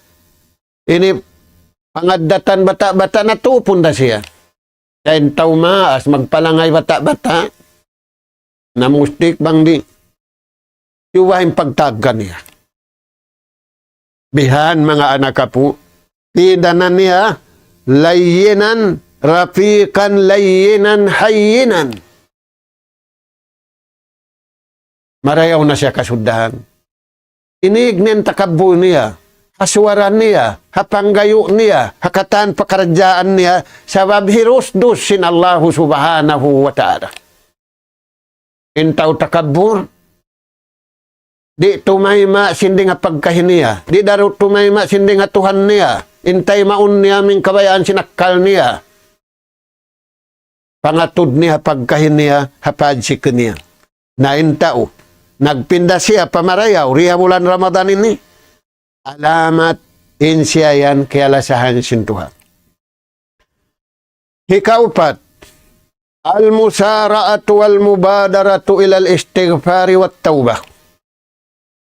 ini pangaddatan bata'-bata' na tupun da siya. Sa' in tau maas, magpalangay bata'-bata'. Na mustik bang di'. Siyu in pagtagga niya. Bihan manga anak apu'. Pidana niya, لينا رفيقا لينا هينا. Marayaw na siya kasuddahan. Inig niya in takabbur niya, ha suwara niya, ha panggayu' niya, ha katan pakaradjaan niya, sabab hirusdus sin Allahu Subhanahu wa Ta'ala. In tau takabbur, di' tumayma' sin dayng ha pagkahi niya, di' da tumayma' sin dayng ha Tuhan niya, in taymaun niya amu in kabayaan sin akkal niya. Pangatud niya ha pagkahi niya, ha pajsik niya. Na in tau, nagpinda siya pa marayaw, di ha bulan Ramadan ini. Alamat in siya yan kiyalasahan sin Tuhan. Hikaupat, المسارعة والمبادرة إلى الاستغفار والتوبة.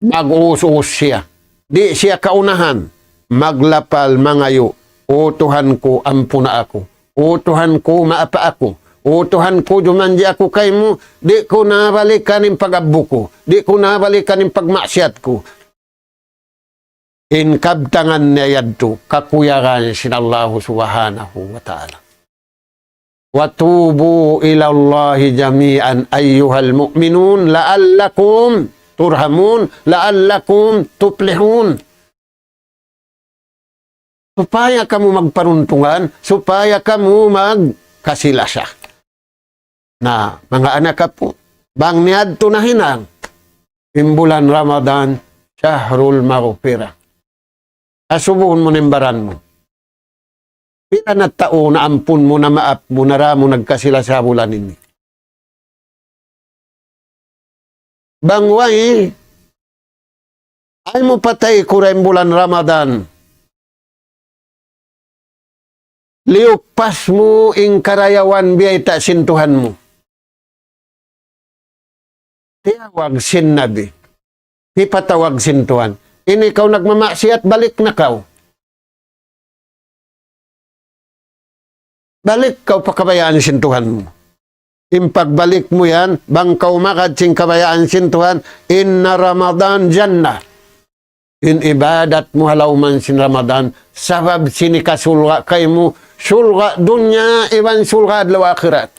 Mag-uus-uus siya. Di' siya kaunahan. Maglapal mangayu', "O Tuhan ku, ampuna aku. O Tuhan ku, maapa aku. O Tuhan ku, jumanji' aku kaymu. Di' ku na balikan in pag-abbu ku. Di' ku na balikan in pagmaksiyat ku." In kabtangan niya yadtu, kakuyagan sin Allahu Subhanahu wa Ta'ala. وتوبوا إلى الله جميعا أيها المؤمنون لعلكم ترحمون، لعلكم تفلحون. Supaya kamu magparuntungan, supaya kamu magkasi-lasa. Na, manga anak apu', bang niyadtu nahinang, in bulan Ramadan, شهر المغفرة. Asubuhun mu na in baran mu. Pila na tau naampun mu, namaap mu, na da mu nagkasi-lasa bulan ini? Bang way, ayaw mu patay kura in bulan Ramadan. Liyupas mu in karayawan biyayta' sin Tuhan mu. Tiyawag sin Nabi. Hipatawag sin Tuhan. Ini kaw nagmamaksiyat, balik na kaw. Balik kaw pa kabayaan sin Tuhan mu. In pagbalik mu yan, bang kaw magad sin kabayaan sin Tuhan, إن رمضان جنة. in ibadat mu ha lawm sin Ramadan, sabab sin hikasulga' kaymu, surga' dunya iban surga' adlaw akhirat.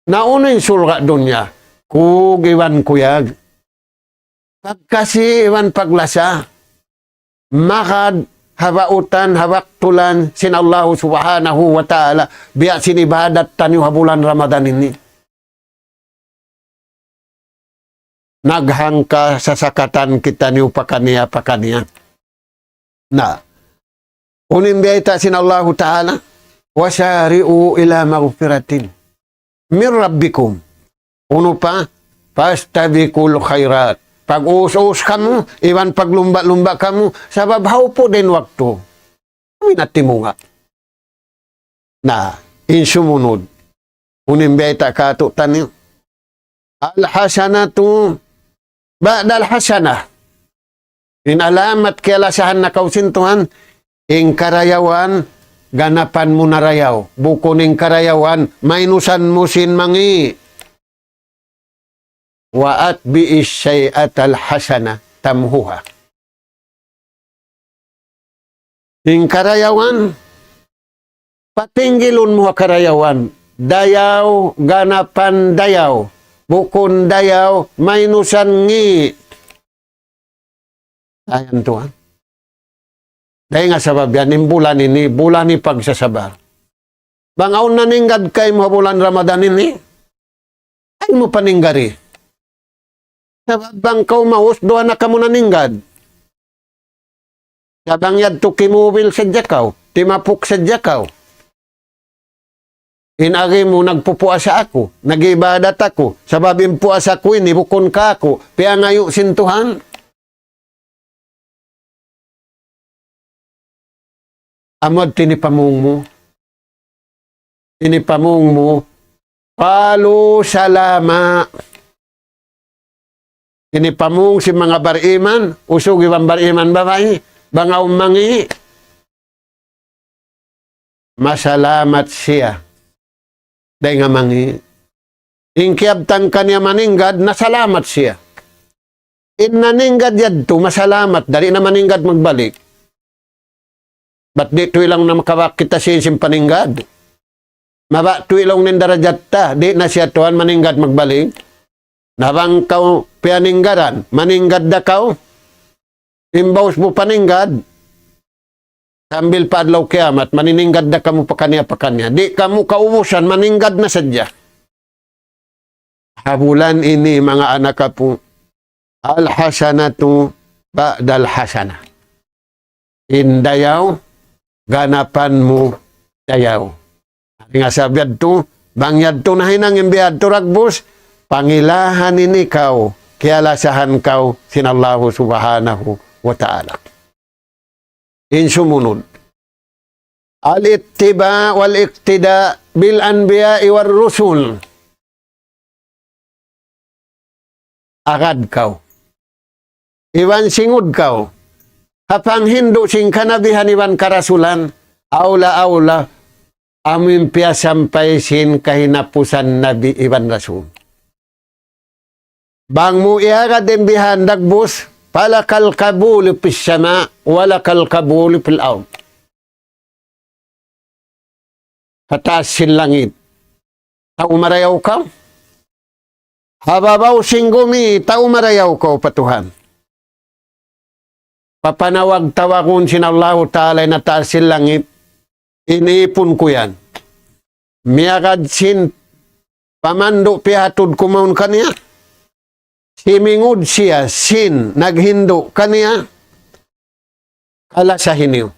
Na unu in surga' dunya? Kug iban kuyag, pagkasi iban paglasa, magad ha bautan, ha baktulan sin Allahu Subhanahu wa Ta'ala, biya' sin ibadat taniyu ha bulan Ramadan ini. Naghangka sasakatan kitaniyu pakaniya-pakaniya. Na, unu in biyayta' sin Allahu Ta'ala, وسارعوا إلى مغفرة من ربكم. Unu pa? فاستبقوا الخيرات. Pag-us-us kamu, iban paglumba-lumba kamu, sabab hawpu' da in waktu. Amin atimunga. Na, in sumunud. Unu in biyayta' katu'taniyu? الحسنة بعد الحسنة. In alamat kiyalasahan na kaw sin Tuhan, in karayawan, ganapan mu na rayaw. Bukun in karayawan, minusan mu sin mangi'. وأتبع السيئة الحسنة تمحها. In karayawan, patinggilun mu ha karayawan. Dayaw, ganapan dayaw. Bukun dayaw, minusan ngi'. Ayan, Tuhan. Dayn ha sabab yan, in bulan ini, bulan hipagsasabar. Bang awn naninggad kaymu ha bulan Ramadan ini, ayaw mu paninggari. Sabab bang kaw maus, duwa na kamu naninggad. Sa' bang yadtu kimubil sadja kaw, timapuk sadja kaw. In agi mu, nagpupuasa aku, nag-ibadat aku, sabab in puasa ku ini bukun kāku', piyangayu' sin Tuhan. Amu yadtu in pamung mu. In pamung mu, قالوا سلاما. In pamung sin manga bariman, usug iban bariman babai, bang awn mangi', masalamat siya. Dayn ha mangi'. In kiyabtang kaniya maninggad, nasalamat siya. In naninggad yadtu, masalamat, di' na maninggad magbalik. Bat di' tuud laung na makabak kita sin, sin paninggad. Mababa' tuud laung in darajat ta, di' na siya tuud maninggad magbalik. Na bang kaw piyaninggaran, maninggad da kaw. In baus mu paninggad, sambil pa adlaw kiyamat, maninggad da kamu pakaniya-pakaniya. Di' kamu kaubusan, maninggad na sadja. Ha bulan ini, manga anak apu', الحسنة بعد الحسنة. In dayaw, ganapan mu dayaw. Dayn ha sabab yadtu, bang yadtu nahinang in biya' yadtu dagbus, pangilahan ini kaw, kiyalasahan kaw sin Allahu Subhanahu wa Ta'ala. In sumunud. الاتباع والاقتداء بالأنبياء والرسل. Agad kaw. Iban singud kaw. Ha panghindu' sin kanabihan iban karasulan. Awla-awla. Amu in piyasampay sin kahinapusan nabi iban rasul. Bang mu iyagad in bihan dagbus, فلك القبول في السماء ولك القبول في الأرض. Ha taas sin langit, tau marayaw kaw. Ha babaw sin gumi, tau marayaw kaw pa Tuhan. Papanawag-tawagun sin Allahu Ta'ala in ha taas sin langit, in ipun ku yan. Miyagad sin pamandu' piyahatud ku mawn kaniya. Simingud siya sin naghindu' kaniya. Kalasahi niyu.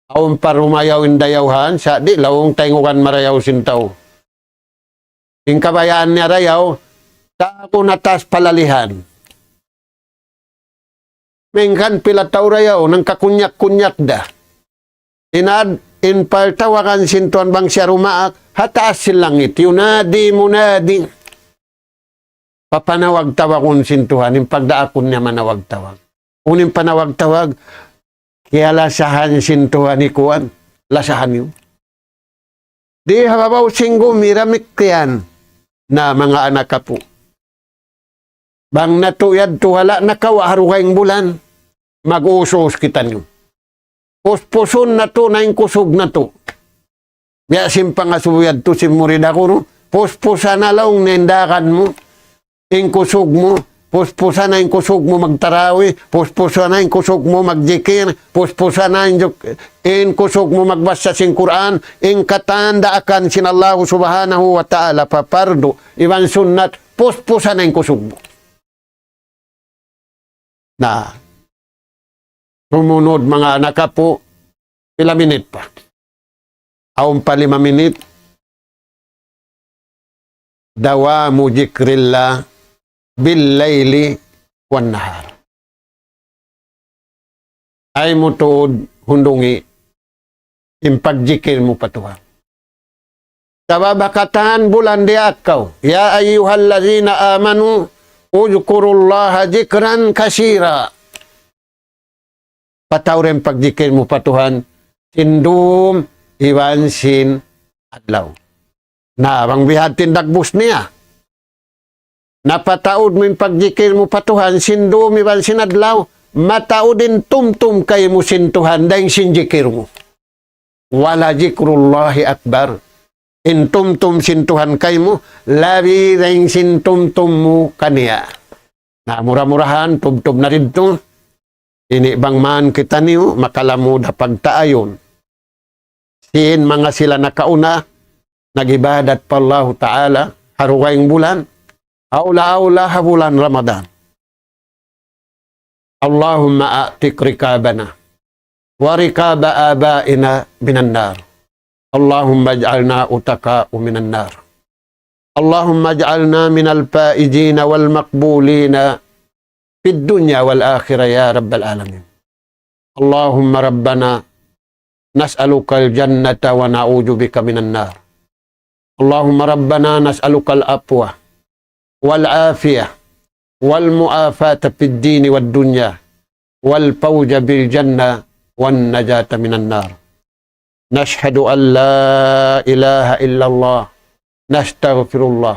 Awn pa rumayaw in dayaw han, sa' di' laung tayngugan marayaw sin tau. In kabayaan niya rayaw, tagun ha taas palalihan. Mingkan pila tau rayaw, nangkakunyak-kunyak da. Inad, in pagtawagan sin Tuhan bang siya rumaak, ha taas sin langit, ينادي مناد. Papanawag-tawagun sin Tuhan, in pagdaakun niya manawag-tawag. Unu in panawag-tawag, kiyalasahan sin Tuhan hi kuwan, lasahan niyu. Di' ha babaw sin gumi damikkiyan na manga anak apu'. Bang natu' yadtu wala' nakawa' ha dugaing bulan, mag-us-us kitaniyu. Puspusun natu' na in kusug natu'. Biya' sin pangasubu yadtu sin murid aku, no? Puspusa na laung niya in dagan mu, in kusug mu, puspusa na in kusug mu magtarawi, puspusa na in kusug mu magjikir, puspusa na in juk-, in kusug mu magbasa sin Qur'an, in katan daakan sin Allahu Subhanahu wa Ta'ala pa pardu, iban sunnat, puspusa na in kusug mu. Na, sumunud manga anak apu', pila minit pa? Awn pa lima minit. دَوَامُ ذِكْرِ اللَّهِ بِاللَّيْلِ وَالنَّهَارِ. Ay mu tuud hundungi in pagjikil mu pa Tuhan. Sabab ha katan bulan diyaak kaw. يَا أَيُّهَا الَّذِينَ آمَنُوا اذْكُرُوا اللَّهَ ذِكْرًا كَثِيرًا. Pataud in pagjikil mu pa Tuhan, sin dum iban sin adlaw. Na, bang biya' ha yan in dagbus niya. Na pataud mu in pagjikil mu pa Tuhan, sin dum iban sin adlaw, mataud in tumtum kaymu sin Tuhan, dayn sin jikil mu. وَلَذِكْرُ اللَّهِ أَكْبَرُ. In tumtum sin Tuhan kaymu, labi dayn sin tumtum mu kaniya. Na, mura-murahan, tubtub na didtu. Ini bang man kitaniyu, makalamud ha pagtaayun sin manga sila nakauna, nag-ibadat pa Allahu Ta'ala, ha dugaing bulan, awla-awla ha bulan Ramadan. اللهم أعتق رقابنا ورقاب آبائنا من النار. اللهم اجعلنا عتقاء من النار. اللهم اجعلنا من الفائزين والمقبولين في الدنيا والآخرة يا رب العالمين. اللهم ربنا نسألك الجنة ونعوذ بك من النار. اللهم ربنا نسألك العفو والعافية والمعافاة في الدين والدنيا والفوز بالجنة والنجاة من النار. نشهد أن لا إله إلا الله. نستغفر الله.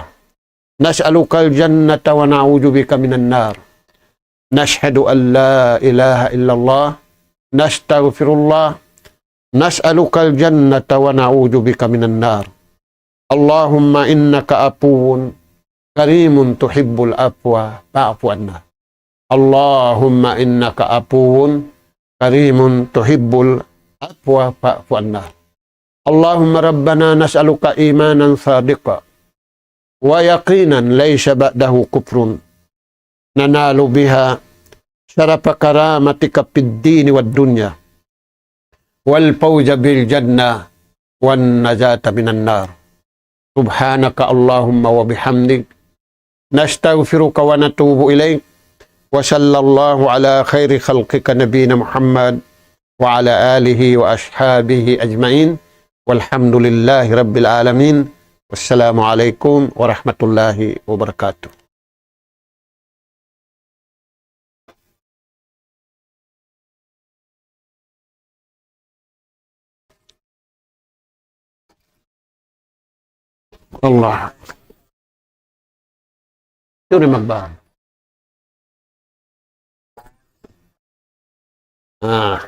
نسألك الجنة ونعوذ بك من النار. نشهد أن لا إله إلا الله. نستغفر الله. نسألك الجنة ونعوذ بك من النار. اللهم إنك عفو كريم تحب العفو فاعف عنا. اللهم إنك عفو كريم تحب العفو فاعف عنا. اللهم ربنا نسألك إيمانا صادقا ويقينا ليس بعده كفر ننال بها شرف كرامتك في الدين والدنيا والفوز بالجنة والنجاة من النار. سبحانك اللهم وبحمدك، نستغفرك ونتوب إليك. وصلى الله على خير خلقك نبينا محمد وعلى آله وأصحابه أجمعين. والحمد لله رب العالمين. والسلام عليكم ورحمة الله وبركاته. Allah. Ito rin magbahan. Ah.